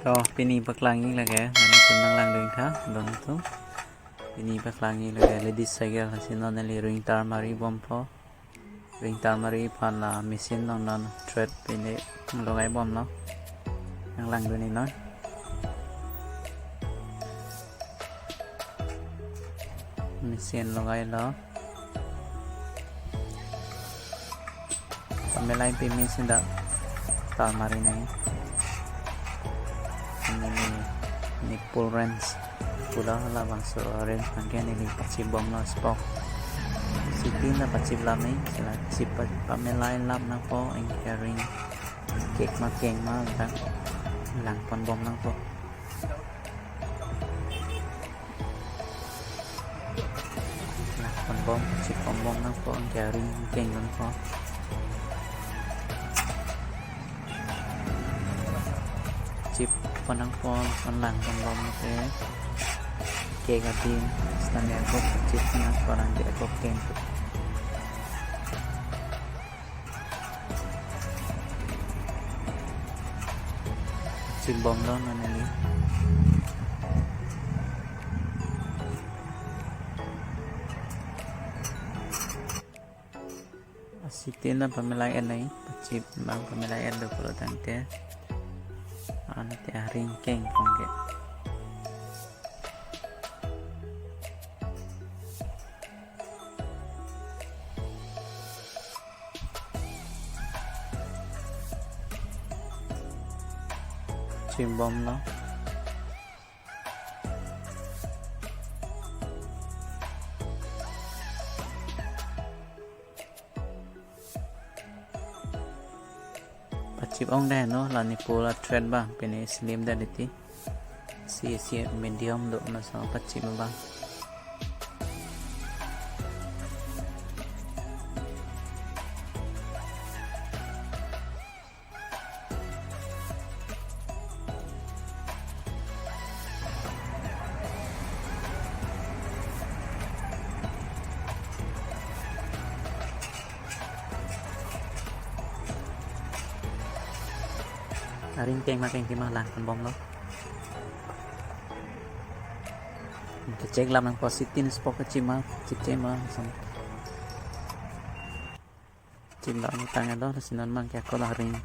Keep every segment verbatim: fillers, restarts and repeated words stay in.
To, pini paklangji lake, nanglitum nanglangdun tha, don atum. Pini paklangji lake, ladies cycle, lasi non neli ring tar mari bompo. Ring tar mari aphan la machine along non thread pine logai bomlo. Nanglangdun non. Machine logailo. Pamelai pimi sida tar mari nai. Ini ni, ni pull wrench. Pulo labangso wrench abangke neli pachip bomlo spoke. Siti na pachip lami, sila chip pa-, pamelai lap nangpo, anke ring kek ma keng ma lang, lang pon bom nangpo. Lang pon bom, chip pon bom nangpo, anke ring keng nangpo. Chip pon nangpo, son lang pon bom ke. Kek adim, stand ya kok, chip pon nangpo, anke kok keng. Chip bomlo non neli. Asiti na pamelai en nai, pachip abang pamelai en do pulo tangte. Ante aring keng pon ke. Chip bomlo. Pachip ong dei no, la nipul a thread abang, pine slim dei titi. Si, si medium do na sa pachip abang. Aring keng ma keng kima lang pon bomlo. Kechek lam nangpo, siti na spoke kechima, kechima, sam. Chip lap tang elo, lasi non abangke ako la ring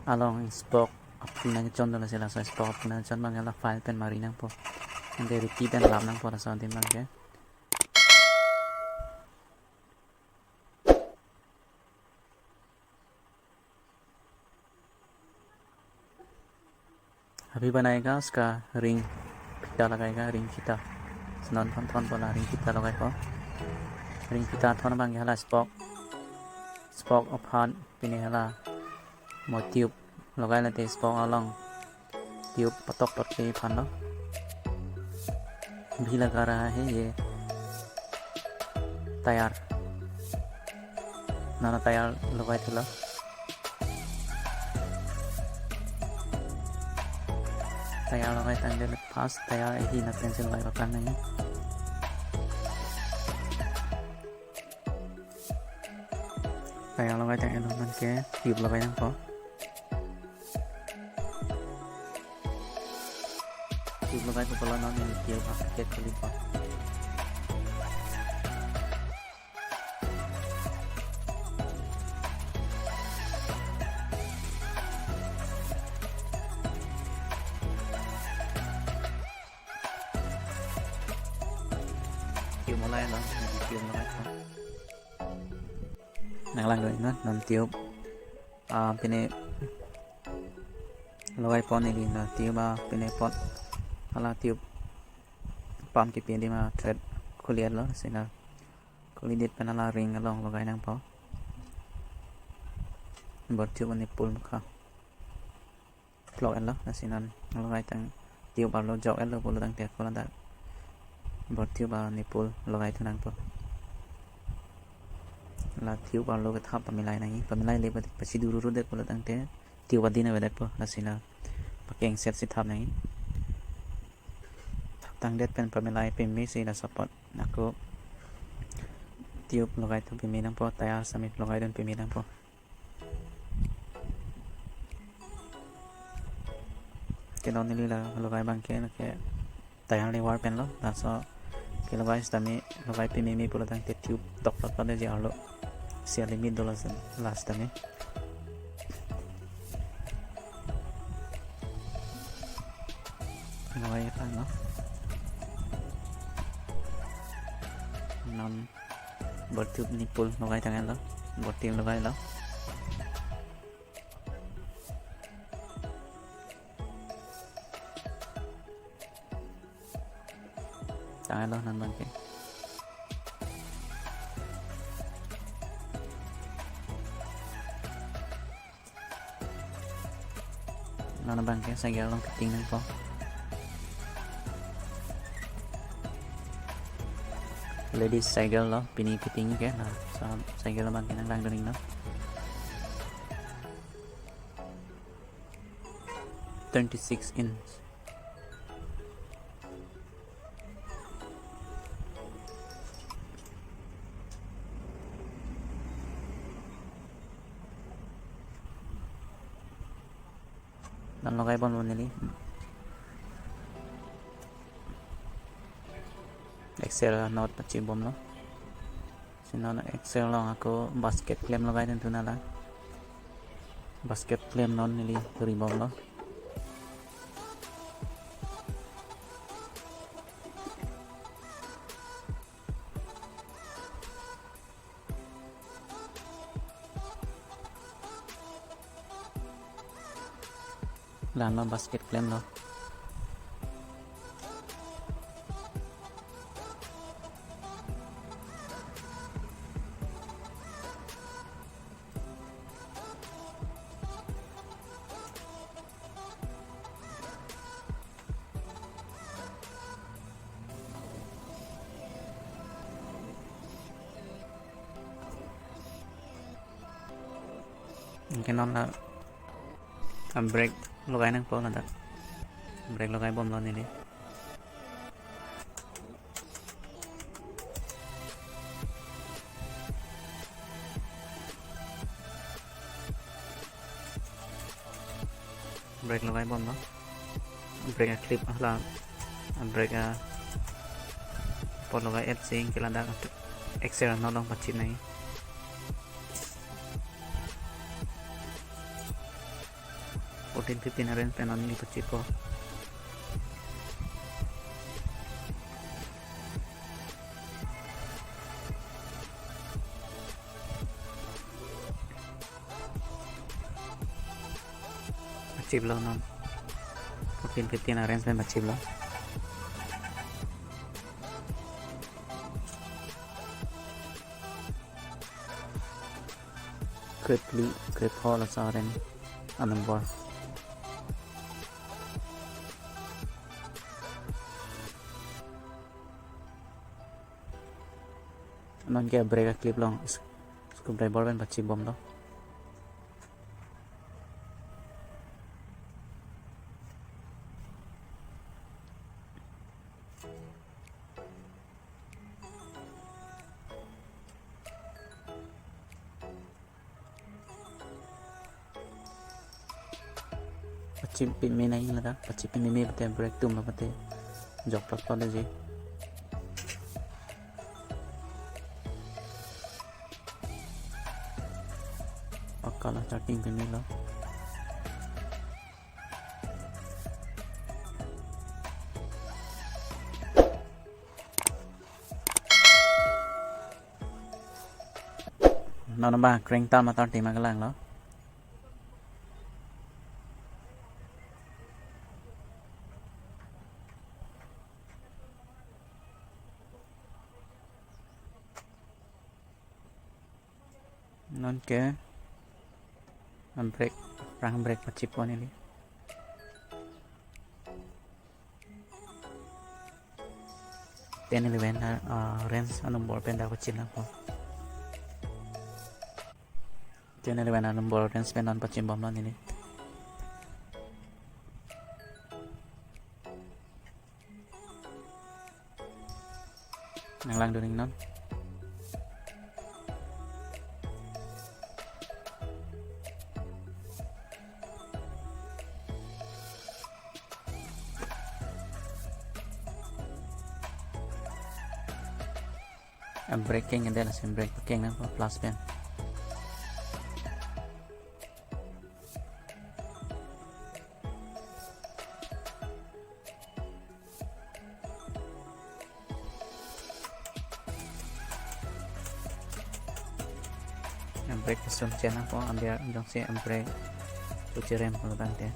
along spoke apun nangchon do, lasi laso spoke apun nangchon abangke la file pen mari nangpo. Ante riti pen lap nangpo laso adim abangke. अभी बनाएगा उसका रिंग फीता लगाएगा, रिंग फीता। Lasi non thon thonpo, la ring phita logaipo. Ring phita thon abangke hala spoke, spoke aphan pine hala mo tube logai late spoke along tube patok patok ke aphan lo. अभी लगा रहा है ये tyre. Non la tyre logai thulo. Tyre logai tangte first tyre ahin pen si logai paklang nangji. Tyre logai tangte non abangke tube logai nangpo. Tube logai po, pala non neli tube a check kali po. Tube mulai lo, neli tube logai po. Nanglang do non, non tube, ah, pine logai pon neli, non tube, ah, pine pot, hala tube pump kepi adim a thread khuli-et lo, lasi non khuli-et pen hala ring along logai nangpo. Bor tube ani pul mukha. Plok-et lo, lasi non logai tang tube arlo jok-et lo pulo tangte ako ladak bor tube ani pul logai thu nangpo. La tube arlo kethap pamelai nangji, pamelai le pati pasi duru ru det pulo tangte tube adin avedetpo, lasi la pakeng set si thap nangji. Thap tangdet pen pamelai peme si laso apot ako tube logai thu peme nangpo, tyre sitame logai dun peme nangpo. Ke non neli la logai abang ke, ke tire lever pen lo. Laso ke logai sitame, logai pememe pulo tangte tube tok tok tok de je arlo. Si alimit dolo sen last tame. Logai tanglo. Non ball tube nipple logai tanglo. Ball tube logailo. Tanglo non abang ke. Non abang ke cycle along fitting nangpo. Ladies cycle lo, pini fitting ke, la, so cycle abang ke nanglangdun iknon. Twenty-six inch. Non logai bomlo neli. Axle anut pachibomlo. Si non axle along ako basket clamp logai dun tuna la. Basket clamp non neli ri bomlo. La-anlo basket clamp lo. Anke non la, ah, brake logai nangpo ladak. Brake logai bomlo neli. Brake logai bomlo. Brake a-clip hala. Brake apot logai-et si anke ladak axle anut along pachip nangji. Fourteen fifteen a-range pen non neli pachippo. Pachiplo non. Fourteen fifteen a-range pen pachiplo. Krepli, krepho laso a-range a-number. Non ke brake a-clip along s-, screwdriver pen pachibomlo. Pachip peme nangji ladak, pachip pememe pute brake atum lo pute jok plot plot aji. Pakka lo, starting pemelo. Non abang crank ta matar tema kelang lo. Non ke brake, aphrang brake pachippo neli. Ten eleven a, ah, range a-number pen dak pachipnangpo. Ten eleven a-number range pen non pachipbomlo neli. Nanglangdun iknon. Brake keng-edetlo, si brake pakeng nangpo, plus pen. Brake kesung chen nangpo, ambiar jongsi brake tu cherem pulo tangte.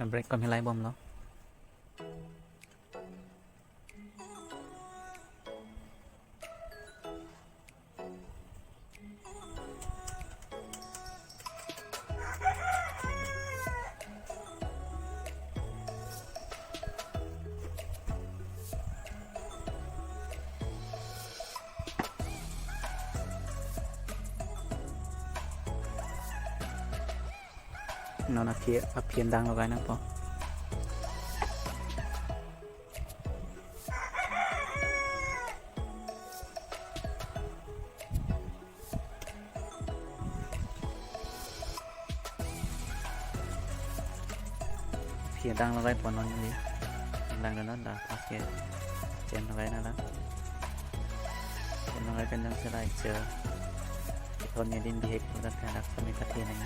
Brake ko milai bomlo. Non aphi, aphi dang logai nangpo. Aphi dang logai pon non neli. Dang non la, okay. Chain logai nanglang. Chain logai pen jongsi la, chain. Kethon nedim bihek ladak, ladak sami pathi nang.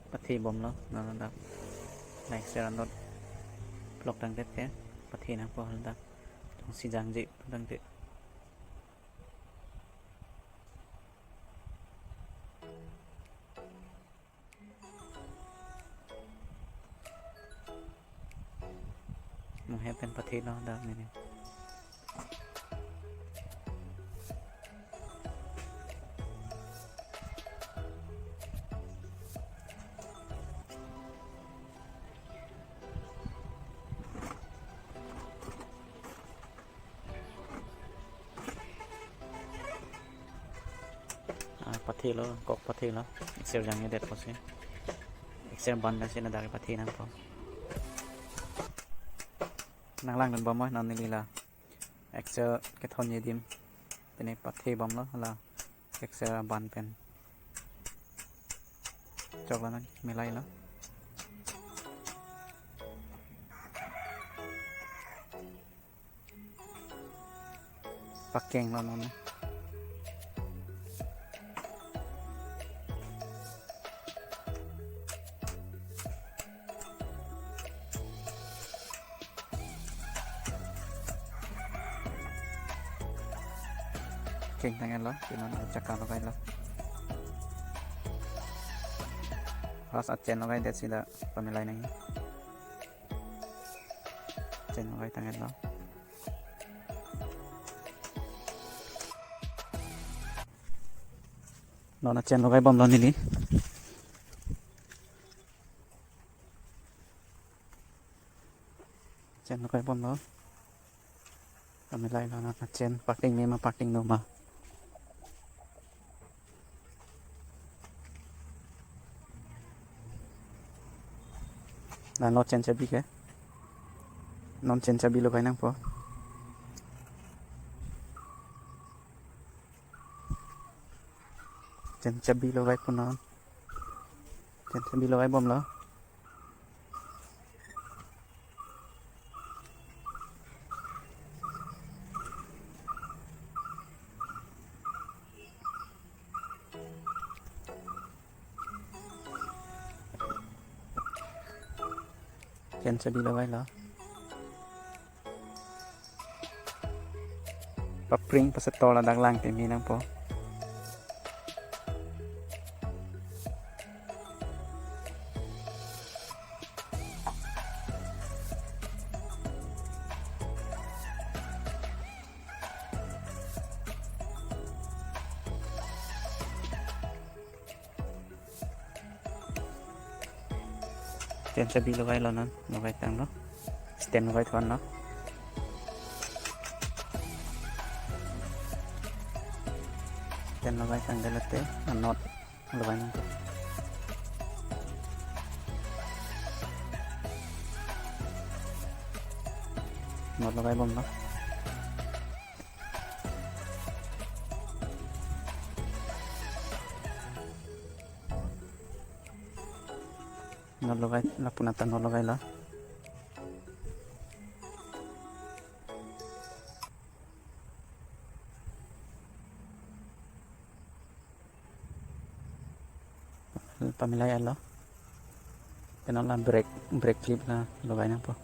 Pathi bomlo, non ladak. Like, share, anot vlog tangdet ke, pathi nangpo ladak. Jongsi jangje tangdet. Munghe pen pathilo dak neli. Ah, pathilo, kok pathilo. Axle jangjedet pusi. Axle bandasi ladak pathi nangpo. Nanglang dun bom oi, non neli la. Axle kethon nedim. Pini pathi bomlo la. Axle band pen. Choklo nang, milailo. Pakenglo non. Keng tanglo, pini non chakka logailo. First a-chain logaidetsi dak pamilai nang. Chain logai tanglo. Non a-chain logai bomlo neli. Chain logai bomlo. Kami lailo non a-chain, parting me ma parting no ma. Lahenlo chain chabi ke. Non chain chabi logai nangpo. Chain chabi logai pon non. Chain chabi logai bomlo. Chain chabi logailo. Papring pasetor ladak lang timi nangpo. Chain chabi logailo non, logaitanglo. Stand logaithulo. Stand logaitangdet lote, anot logainangpo. Anot logaibomlo. Anot logai, lapu anat anot logailo. Pamilai alo. Penang la brake, brake clip la logainangpo.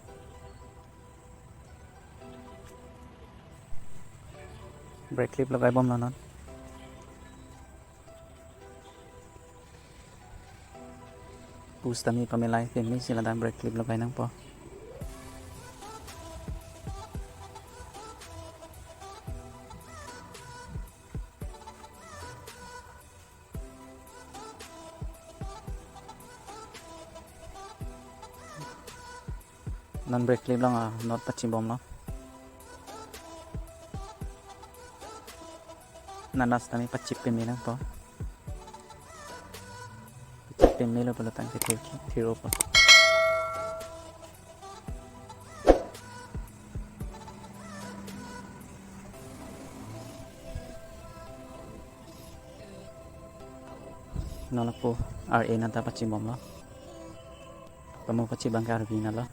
Brake clip logaibomlo non. Pu setame pamilai pemisi ladak brake clip logainangpo. Non brake clip along anot pachipbomlo. Non setame pachip pemenangpo. Pachip pemelo pulo tangte thir, thir-opo. Non lapu R A nata pachipbomlo. Pamo pachip abangke R V nalo.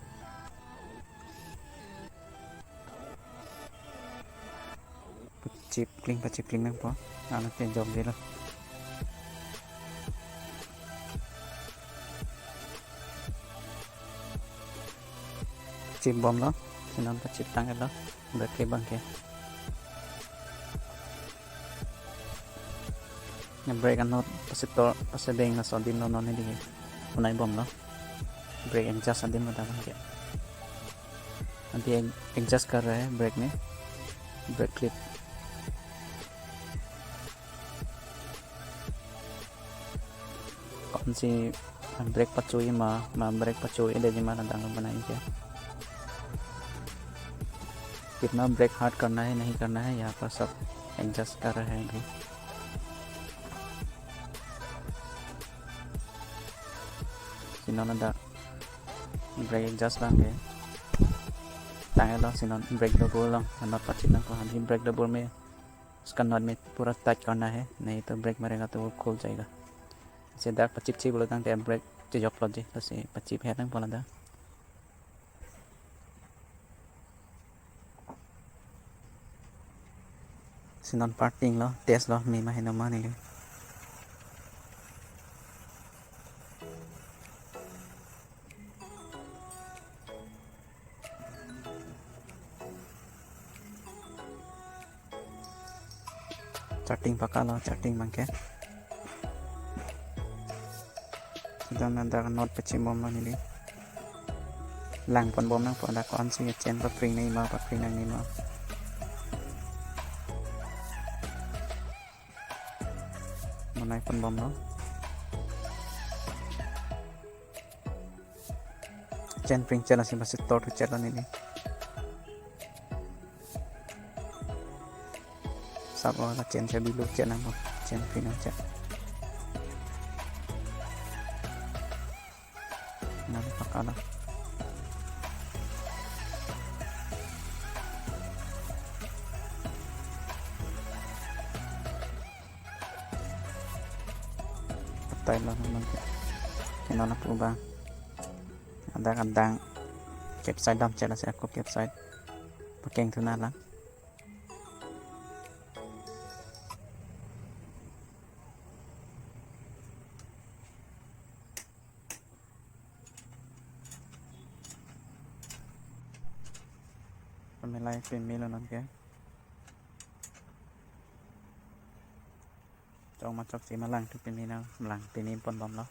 Pachip kling, pachip klingnangpo. Anat ke jokdetlo. Chipbomlo. Si non pachiptanglo. Brake clip abangke. Ne brake anot pasetor, pasedeng laso adimlo non hedi. Punaibomlo. Brake adjust adimlo dak abangke. अभी add-, adjust कर रहा है ब्रेक में, break clip. कौन सी ब्रेक पचोई मा, मा ब्रेक पचोई दे जी मा, दांग बनाई क्या? कितना ब्रेक हार्ड करना है, नहीं करना है, यहाँ पर सब एडजस्ट कर रहे हैं अभी। Si non dak brake adjust abangke tanglo, si non brake double along anot pachipnangpo. अभी ब्रेक डबल में उसका नट में पूरा टाइट करना है, नहीं तो ब्रेक मारेगा तो वो खुल जाएगा। Si dak pachipchiplo tangte brake chejoklo ji, lasi pachipnangpo ladak. Si non parking lo, test lo, mema heno ma neli. Charting pakalo, charting abangke. Sudah nanda nut pachipbomlo neli. Langponbomnangpo dak ko-ansi chain papring nangji ma, papring nangji ma. Monaiponbomlo. Chain pring chela si basi tor tu chela neli. Sabo la chain chabi lo chenangpo, chain pring nang chet. Nang pakalo. Patai lo nang ke. Kena na pu abang. Adang adang. Capside dam chela si ako capside. Pakeng thu nang. Pamilai pemelo nang ke. Chok ma chok si ma lang tu peme nang, lang pemeponbomlo.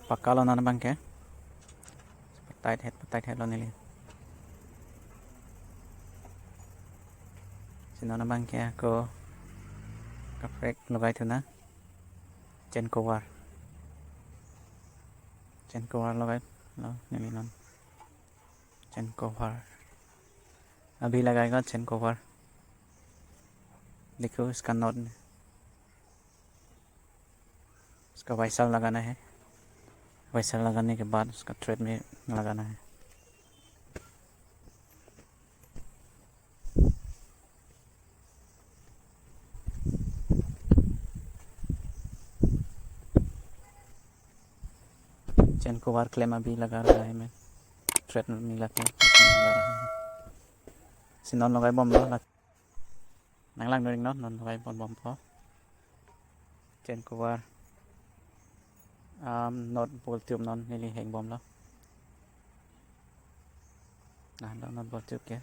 Pakalo non abangke. Patight het, patight hetlo neli. Si non abangke ako kaprek logai thu nang. Chain cover. Chain cover logailo neli non. Chain cover. अभी लगाएगा chain cover. देखो इसका नॉट, इसका वाइसर लगाना है। वाइसर लगाने के बाद उसका थ्रेड में लगाना है। Chain cover claim अभी लगा रहा है मैं, थ्रेड मिला के लगा रहा है। Si non logaibomlo la. Nanglangdun non, non logaibompo. Chain cover, um, nut bolt tube non neli hengbomlo. Nah, nut bolt tube ke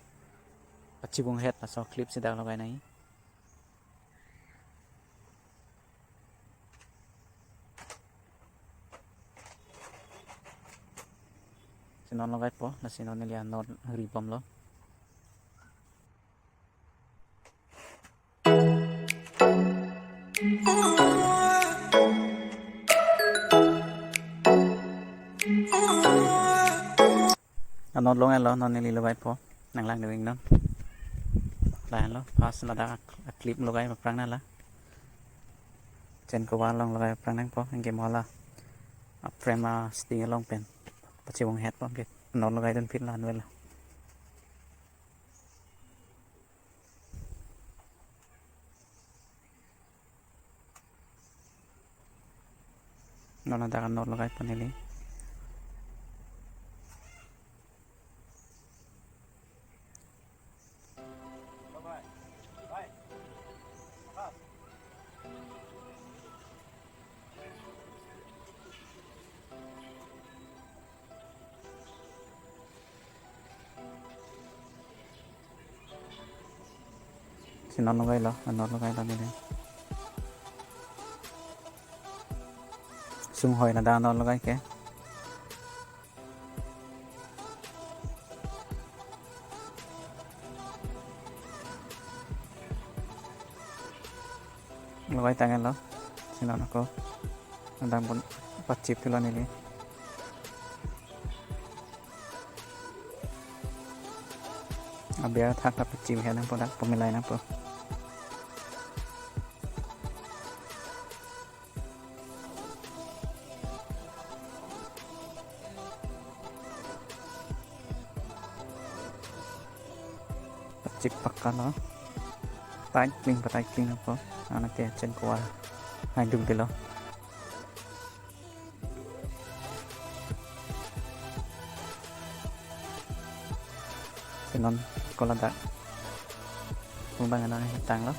pachibung het laso clip si dak logai nangji. Si non logaipo, lasi non neli anut ribomlo. Anut longlo, non neli logaipo, nanglangdun non. Lahenlo, first ladak a clip logai aphrang nangla. Chain cover along logai aphrang nangpo, anke mo la a frame a sting along pen pachibung hetpo, anke anut logaidun phit la anwel. Non ladak anut logaipo neli. Si non logailo, anut logailo neli. Sung hoi ladak anut logai ke. Logai tanglo, si non ako. Adang pon pachip thulo neli. Abia thak ta pachip he nangpo, dak pamilai nangpo. Pachip pakka lo. Tight kling, pa tight kling nangpo. Anke chain cover hai dukdetlo. Si non ako ladak. Abang nangtanglo.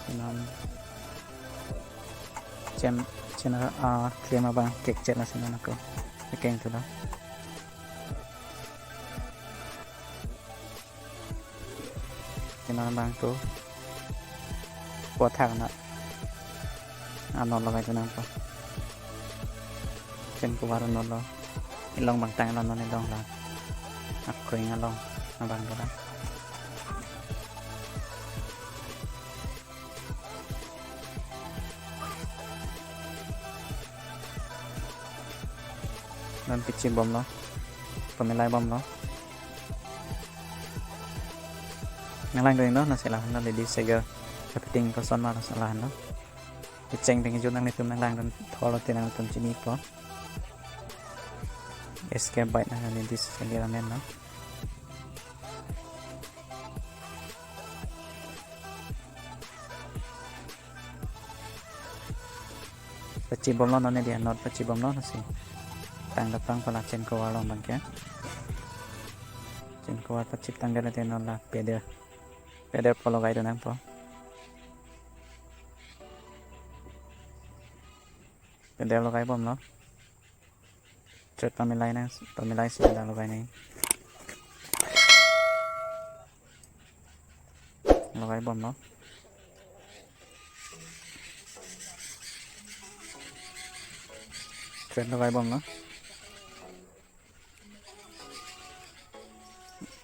Si non chain, chain, ah, claim abang kekchet la, si non ako kekeng thulo. Si non abang ako puthak na anut logaidun nangpo. Chain cover anut lo. Ilong abang tanglo, non ilong la. Akreng along abang dolang. Non pachipbomlo. Pamilaibomlo. Nanglangdun non, lasi lahenlo, ladies, seger. Fitting koson ma, lasi lahenlo. Kecheng pengjut nanglitum nanglangdun thor lote nanglitum chinipo. Escape bike nang, ladies, seger amen lo. Pachipbomlo non neli anut, pachipbomlo, lasi tangdetpang pala chain cover along abangke. Chain cover pachip tangdet lote non la pedal, pedal po logaidun nangpo. Pedal logaibomlo. Thread pamilai nang, pamilai si pedal logai nang. Logaibomlo. Thread logaibomlo.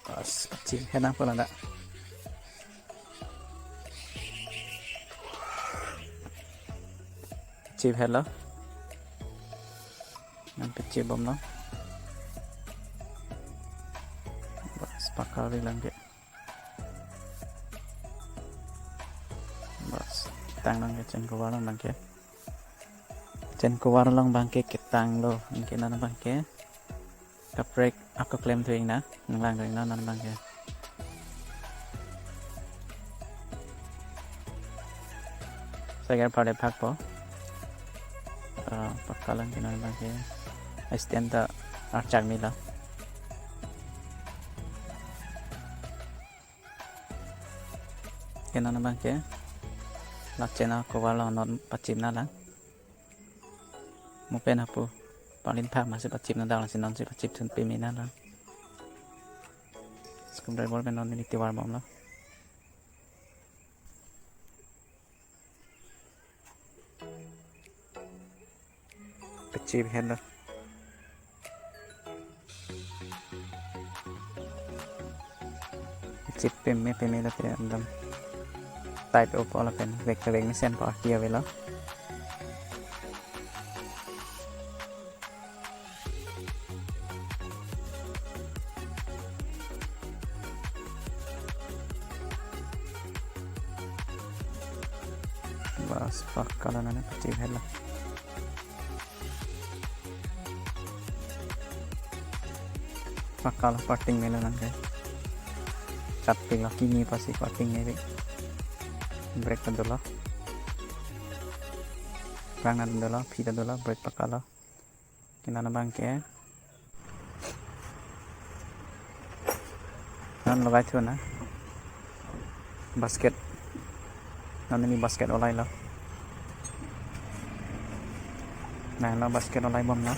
Pas, pachip he nangpo ladak. Pachip helo. Nang pachip bomlo. Bas, pakal ri lang ke. Bas, tang lang ke, chen kovar lang ke. Chen kovar lang abang ke ketanglo, anke non abang ke kaprek ako klem thu ingna, nanglang thu ingna non abang ke. Sagar phale phakpo. Ah, pakal lang ke non abang ke. Stand ta archak mila. Ke non abang ke. La chen a kovar lo non pachip na lang. Mo pen hapu. Palin phak masi pachip na dal si non si pachip thun peme na lang. Screwdriver pen non neli tivar bomlo. Pachip helo. Pachip peme peme lote ekdom tight opo lapen vek vek mesen po aki avelo. Bas, pakal nane pachip helo. Pakal parting melo nang ke. Chat pik lo kini pasi parting melo. Brake ta dolo. Rang ta dolo, phi ta dolo, brake pakal lo. Ke non abang ke. Non logai thu na. Basket. Non neli basket olai lo. Nang lo basket olai bomlo.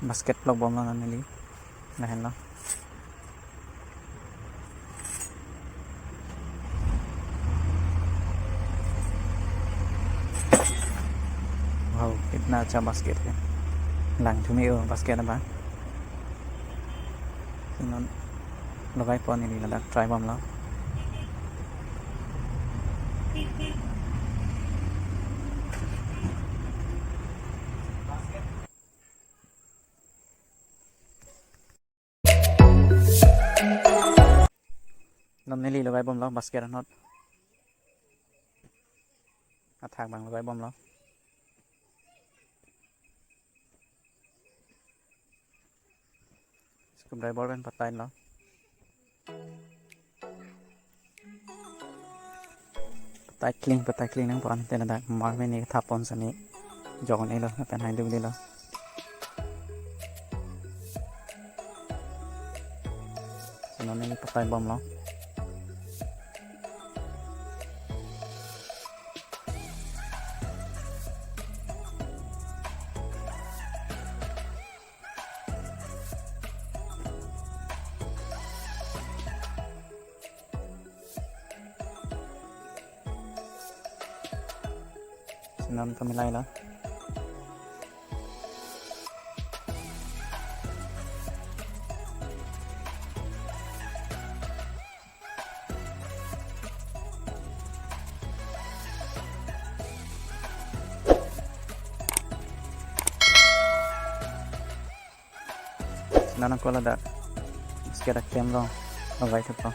Basket lock bomlo non neli. Lahenlo. Wow, kitna acha basket hai. Lang thu me-o basket abang. Non logai pon neli ladak try bomlo. Non neli logai bomlo basket anot. Athak abang logai bomlo. Screwdriver pen patai lo. Patai kling, patai kling nangpo ante ladak mar mene thap pon sani jong ne lo, pen hai duk de lo. Sino ne patai bomlo. Sinon pamilai lo. Nana kola dak. Sekedar kem dong. Logai thupo.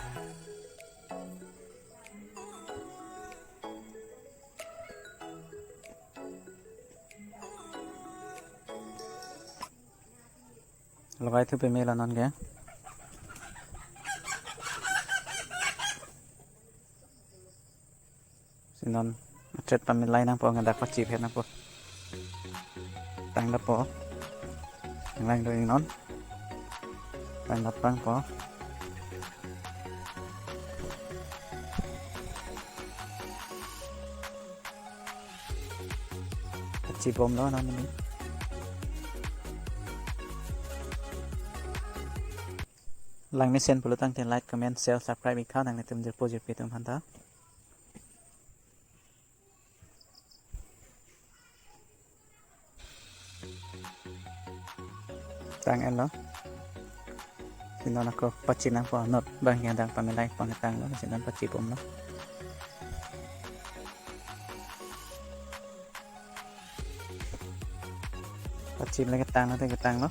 Logai thu peme lo non ke. Sinon, achet pamilai nangpo, ngadak pachip het nangpo. Tang dapo. Nang lang do non. Tang dapang po. Pachip bomlo non neli. Lang mesen pulo tangte like, comment, share, subscribe ik tha nanglitum jirpo jirpi atum aphanta. Tang-et lo. Si non ako pachip nangpo, anut abang ke adang pamelai pangtang lo, si non pachip pon lo. Pachip lagi tang lo, tang lo.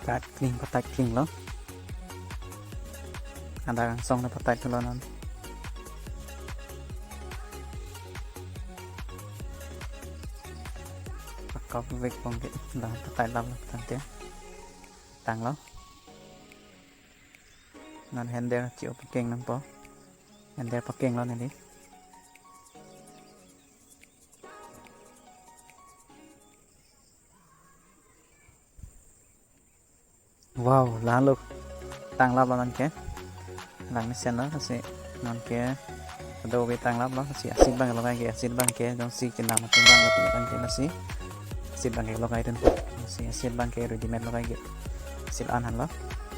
Patat kling, patat kling lo. Adang angsong lo patat lo non. Pakok vek pon ke, dah patat lap lo tangte. Tang lo. Non handle chi-o pakeng nangpo. Handle pakeng lo neli. Wow, lahenlo. Tang lap lo non ke. Lang mesen lo, lasi non ke. Ado be tang lap lo, lasi asit abang logai ke, asit abang ke, jongsi chenam atum abang lo, tang ke lasi. Asit abang ke logai dunpo, lasi asit abang ke ready made logai ke. Asit an henlo.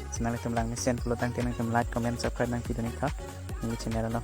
Si nanglitum lang mesen pulo tangte nangtum like, comment, subscribe nangpi dun ik tha. Neli channel lo.